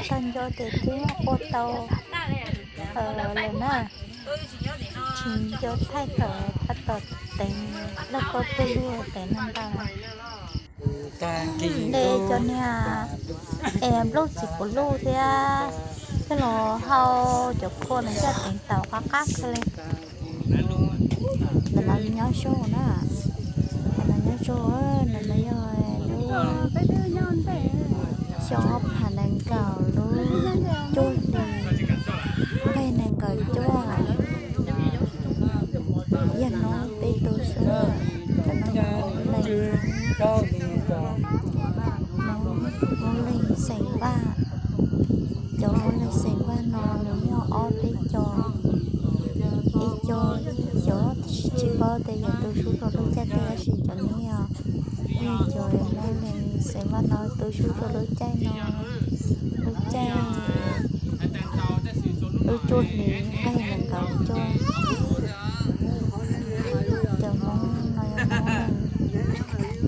tag nco ces twb ua tau lawm na. Tsis nco thaij kom tab tom teev laj koj tuaj luaj teev no ntag. De cov niag es nplooj txiv puv luj thiab, coj los hau cov phua no coj teev taus qab qab kawg li. Ntawm no nyob zoo na, ntawm no nyob zoo, ntawm no yog lub xyoo ob phav nees nkaum lub cuaj hli, nqaij nees nkaum cuaj. Yog no peb tu sub, cov no yog leej, no hauv leej xeem Vaj. Cov hauv leej xeem Vaj no nws muaj ob peb co, ib co xyov tsis paub tias yog tu sub rau lub caij twg tab sis cov no yog, yog cov hauv leej xeem Vaj no tu sub rau lub caij no, lub caij, lub cuaj hli nqaij nees nkaum cuaj. Cov Hmoob no yog Hmoob leej,